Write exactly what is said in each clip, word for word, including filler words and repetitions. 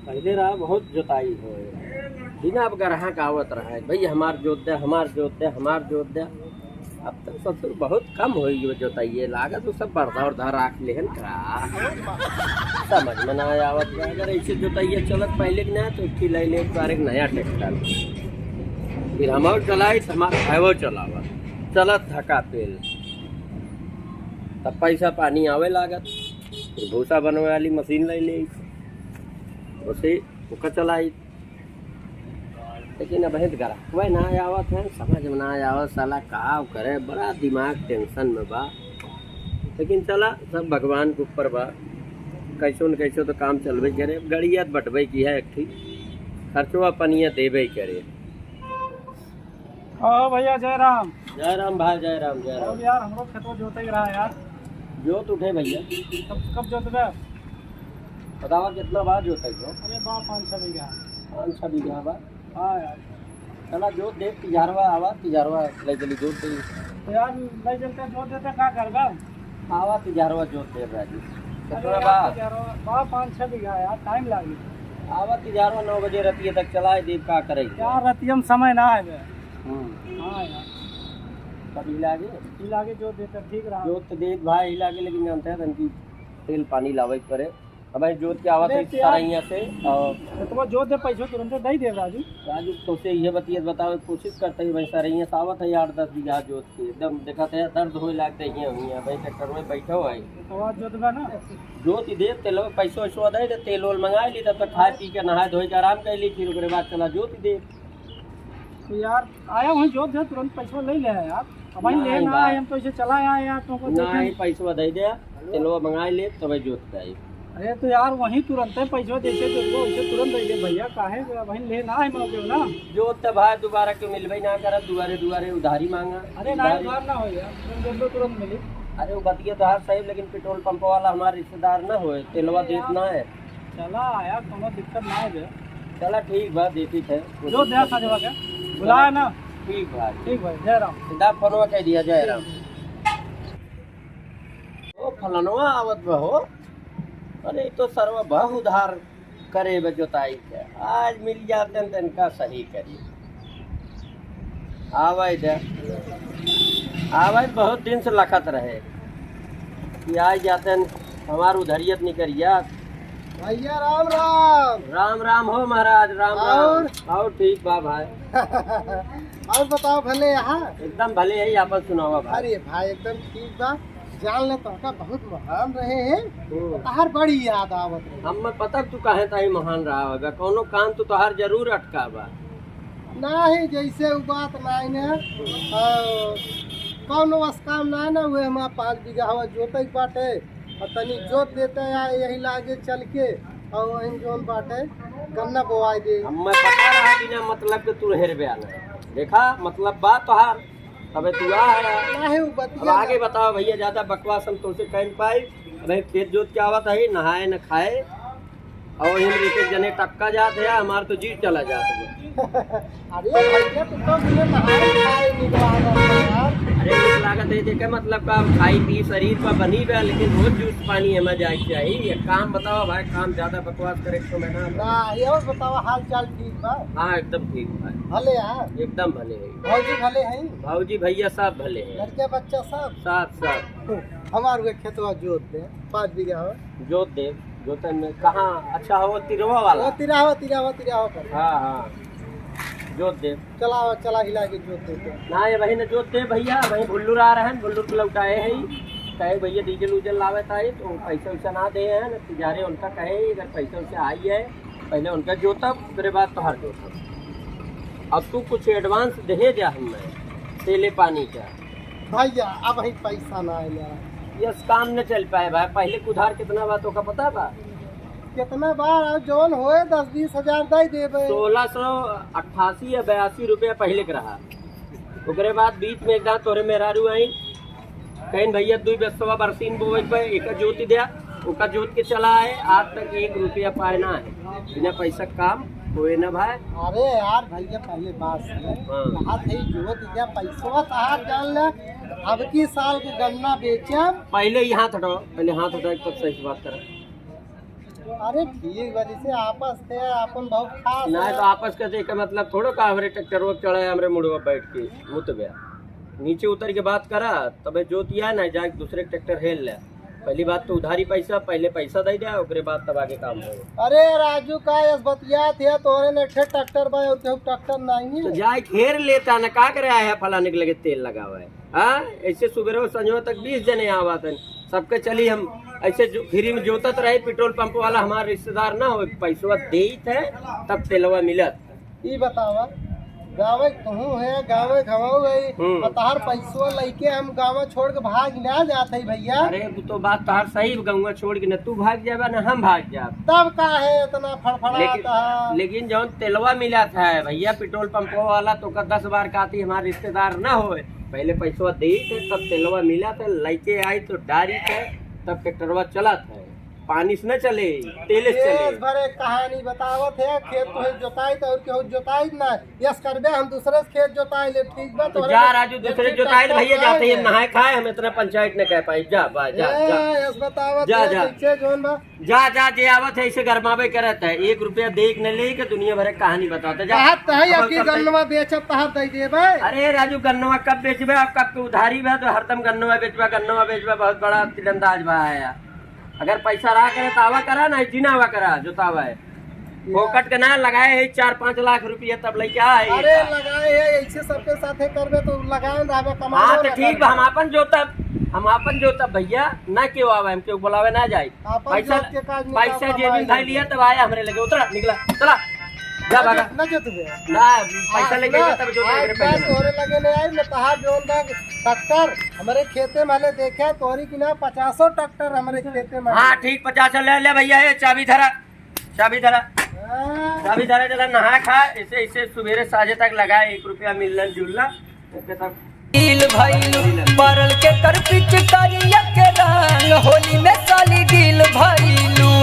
पहिले रहा बहुत जोताई होए, बिना अब ग्राहक आवत रहा है, "भैया हमार जोत दे, हमार जोत दे, हमार जोत दे।" अब तो ससुर बहुत कम होइ गयो जोताइए, लागत वो सब बरधा उरधा राख लेहन का। समझ में ना आवत बा। अगर ऐसे जोताइए चलत पहिले के ना, तो एक ठे ले ले एक बार एक नया ट्रैक्टर, फिर हम और चलाई तो हमार भाईवो चलावत, चलत धका पेल, तब पैसा पानी आवे लागत, फिर भूसा बनवे वाली मशीन ले ले, उसे ओका चलाई। लेकिन अब हित ग्राहकवे ना आवत है, समझ में ना आवत, साला का करे, बड़ा दिमाग टेंशन में बा। लेकिन चला, सब भगवान के ऊपर बा, कैसो न कैसो तो काम चलबे करे। गड़िया तो बटबे की है एक ठी, खर्चवा पनिया देबे करे। हाँ भैया, जय राम। जय राम भाई, जय राम, जय राम। अब यार, हमरो खेतवा जोते के रहा यार। जोत उठे भैया। कब, कब जोतबे? बतावा, कितना बार जोते हो? अरे बा, पाँच छः बीघा। पाँच छः बीघा बा? हाँ यार। चला, जोत दे, तिजारवा आवा, तिजारवा ले चली, जोत दे। तो यार, ले चलते, जोत देते, का करबे? आवा, तिजारवा जोत दे, राजू। अरे कितना यार, बा? तिजारवा बा, पाँच छः बीघा यार, टाइम लागी। आवा, तिजारवा नौ बजे रतिया तक चलाए देब, का करे? यार, रतिया में समय ना है बे। हम्म। हाँ यार। कब हिला के? हिला के जोत देते, ठीक रहा। जोत तो देत भाई हिला के, लेकिन जानते हैं तनकी तेल पानी लावे के पड़े। अब भाई जोत के आवत अरे है तो यार, सरैया से और तो तुम्हारा जोत दे, पैसो तुरंते दे दे राजू। राजू, तोसे ये बतियत बतावे के कोशिश करते हैं भाई, सरैया से आवत है आठ दस बीघा जोत के, एकदम देखत है दर्द होए लागते हैं हुई है भाई, ट्रैक्टर में बैठो है। तो आज जोत बा ना? जोत ही दे, तेल पैसो वैसो दे दे, तेल ओल मंगा ली, तब तक खाए पी के नहाए धोए के आराम कर ली, फिर ओकरे बाद चला जोत ही दे। तो यार, आया वहीं जोत दे, तुरंत पैसा ले ले यार। अब वहीं नहीं लेना बा। है, हम तो इसे चला आए यार, तुमको देखे। नहीं, पैसा दे दे, तेलवा मंगा ले, तबे जोत दे। अरे तो यार, वहीं तुरंते पैसा जैसे दे दो, वैसे तुरंत दे दे भैया, काहे वहीं लेना है मौके में ना। जोत तो भाई दोबारा के मिलबे ना करत, दुआरे दुआरे उधारी मांगा। अरे ना, उधारी। उधार ना हो यार, तुम दे दो, तुरंत मिली। अरे वो बतिया तो हर सही, लेकिन पेट्रोल पंप वाला हमारा रिश्तेदार ना होए, तेलवा देत ना है। चला आया, कोनो दिक्कत ना है बे। चला ठीक बा, देखी थे। जो दे सजवा के, बुलाया ना। ठीक बा। ठीक बा, जय राम। सीधा फोनवा कह दिया, जय राम। ओ फलनवा आवत बा हो। अरे, ई तो सरवा बहु उधार करे बा जोताई के। आज मिल जाते हैं तो इनका सही करी। आवे दे, आवे, बहुत दिन से लखत रहे कि आ जाते हैं, हमार उधरियत निकरिया। भैया राम राम। राम राम हो महाराज, राम राम। और? और ठीक बा भाई। और बताओ, भले यहाँ? एकदम भले है, आपन सुनावा भाई। अरे भाई, एकदम ठीक बा। जान ले, तोहका बहुत महान रहे हैं, हम्म। तहार बड़ी याद आवत रहे। हमें पता तू काहे ताई महान रहा होगा, कौनो काम तो तोहार जरूर अटका बा। नाही, जैसे उ बात नाही ना, अ, कौनो अस काम नाही ना हुए, हमार पाँच बीघा हवा जोतै के बाटे, और तनी जोत देते आ यही लागे चल के, और वहीं जौन बाटे गन्ना बोआई दे। हमें पता रहा बिना मतलब के तू हेर बे आना। देखा, मतलब बा तोहार, तबे तू आ है। नाही, उ बतिया अब आगे ना। बताओ भैया, ज्यादा बकवास हम तोसे कह न पाई। अबे खेत जोत के आवत है, नहाए न खाए, और वहीं एक एक जने टक्का जात है, हमार तो जी चला जात है। अरे भैया, तू तो मुझे नहाए खाए निकला रहा है यार। अरे नीक लागत है, देखे मतलब का खाई पी शरीर पर बनी बा, लेकिन रोज जूस पानी हमें जाए के चाहिए। ये काम बताओ भाई, काम ज्यादा बकवास करे के समय ना बा। ना, ये और बताओ, हाल चाल ठीक बा? हाँ, एकदम ठीक बा। भले यार। एकदम भले है। भौजी भले हैं? भौजी भैया सब भले हैं। लड़के बच्चा सब? सब, सब। हमार वे खेतवा जोत दे, पाँच बीघा हो। जोत दे, जोतन में कहाँ? अच्छा, हो तिरवा वाला? वो तिराहो, तिराहो, तिराहो पर। हाँ, हाँ, जोत दे। चला, चला हिला के जोत दे। ना, ये वही न जोत दे भैया, वही भुल्लुर आ रहे हैं, भुल्लुर के लौटाए हैं। कहे भैया डीजल उजल लावे ताई, तो पैसा वैसा ना दे हैं, न तिजारे उनका कहे, अगर पैसा वैसा आई है, पहले उनका जोतब, ओकरे बाद तोहार जोतब। अब तू कुछ एडवांस दे जा हमें, तेले पानी का। भैया, अब ही पैसा ना आइला। यस, काम न चल पाए भाई। पहले के उधार कितना बा, तोका पता बा? कितना बा? और जौन होए, दस बीस हजार दे देबे। सोलह सौ अट्ठासी या बयासी रुपया पहले के रहा। ओकरे बाद बीच में एक दांत तोरे मेहरारू आई, कहिन, "भैया, दुई बेसवा बरसीन बोवे के बा, एका जोत द्या।" ओका जोत के चला आए, आज तक एक रुपया पाए ना है। बिना पैसा काम होए ना भाई। अरे यार भैया, पहले बात सुनो। हाँ। कहा थे जोत द्या, पैसवा तहार जान ले। अब की साल के गन्ना बेचब। पहले ही हाथ हटाओ, पहले हाथ हटाओ, तब सही से बात करें। अरे ठीक बा, जैसे आपस थे, अपन बहुत खास ना है। तो आपस के देख के मतलब थोड़ो का हमरे ट्रैक्टर वो चढ़ा है, हमरे मुड़वा बैठ के मुतबे। नीचे उतर के बात करा, तबे जोतिया ना जाके दूसरे ट्रैक्टर हेल ले। पहली बात तो उधारी पैसा, पहले पैसा दे दे, ओकरे बाद तब आगे काम हो। अरे राजू, का यस बतिया थे, तोरे ने ठे ट्रैक्टर बा और केहू ट्रैक्टर नहीं तो है। जाए घेर लेता ना, का करे आया है फलाने के लगे तेल लगावा है? हाँ, ऐसे सुबह संझवा तक बीस जने आवत हैं, सबके चली हम ऐसे जो, फ्री में जोतत रहे, पेट्रोल पंप वाला हमार रिश्तेदार ना हो, पैसवा देत है तब तेलवा मिलत। ई बतावा, गावे तुहू है, गावे घमाऊ है, हम्म। और तहार पैसवा लइके हम गाँव छोड़ के भाग ना जात है भैया। अरे, वो तो बात तहार सही, गौवा छोड़ के न तू भाग जाबा न हम भाग जाब। तब का है इतना फड़फड़ात लेकिन, है? लेकिन जौन तेलवा मिलत है भैया, पेट्रोल पंप वाला तो का दस बार कहती हमार रिश्तेदार ना होए, पहले पैसवा देइत है, तब तेलवा मिलत है, लइके आई तो डारित है, तब ट्रैक्टरवा चलत है। पानी से न चले, तेले से चले। भरे कहानी बतावत है, खेत तो है जोताई तो और केहू जोताई ना, यस करबे हम दूसरे से खेत जोताई ले, ठीक बा? तो तोहरे जा में राजू, एक दूसरे एक जोताई ले ट्रैक्टर भैया, जाते हैं है। नहाए खाए, हम इतना पंचायत न कह पाई। जा, बा, जा, ए, जा। यस बतावत जा, है, जा। पीछे जौन बा। जा, जा, जे आवत है, इसे गरमावे करत है। एक रुपया दे के न ले के दुनिया भर के कहानी बतावत है। जा। कहत है, अब अब की करते गन्नवा बेचब, तहार दे देबे। अरे राजू, गन्नवा कब बेचबे? अब कब के उधारी बा, तो हरदम गन्नवा बेचबा, गन्नवा बेचबा, बहुत बड़ा तीरंदाज बा है यार। अगर पैसा रहा करे तो आवा करा, नहीं जिना आवा करा, जोतावा है। फोकट के ना लगाए है चार पाँच लाख रुपया, तब लेके आ है अरे ये। लगाए है, ऐसे सबके साथे करबे तो लगाए रहबे, कमाबो हाँ, तो ना ठीक बा, करबे। हम आपन जोतब, हम आपन जोतब भैया, ना केहू आवे, हम केहू बुलावे ना जाई। आपन पैसा, जोत के काज पैसा निकाल जेबी कमाई भाई लेबे। लिया तब आया हमरे लगे, उतरा, निकला, चला, जा ना भागा। जो-, ना जोतबे। ना, पैसा हाँ, लेके ना, तब जोते आज मेरे मैं पैसा। तोरे लगे नहीं आई, मैं तहार जोन बा ट्रैक्टर हमरे खेते में ले देखे, तोरी की ना पचासों ट्रैक्टर हमरे खेते में। हाँ, ठीक, पचास ले, ले भैया, ये चाबी धरा, चाबी धरा, हाँ। चाबी धरा, चला नहा खा, इसे, इसे सुबेरे साझे तक लगाए, एक रुपया मिलना जुलना, ओके तब। गील भइलू, परल के कर पिचकारिया के रंग, होली में साली गील भइलू।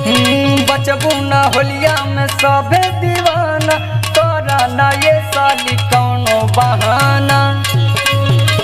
हम्म, बचबू ना होलिया में सभे दीवाना, तोरा ना ये साली कौनो बहाना।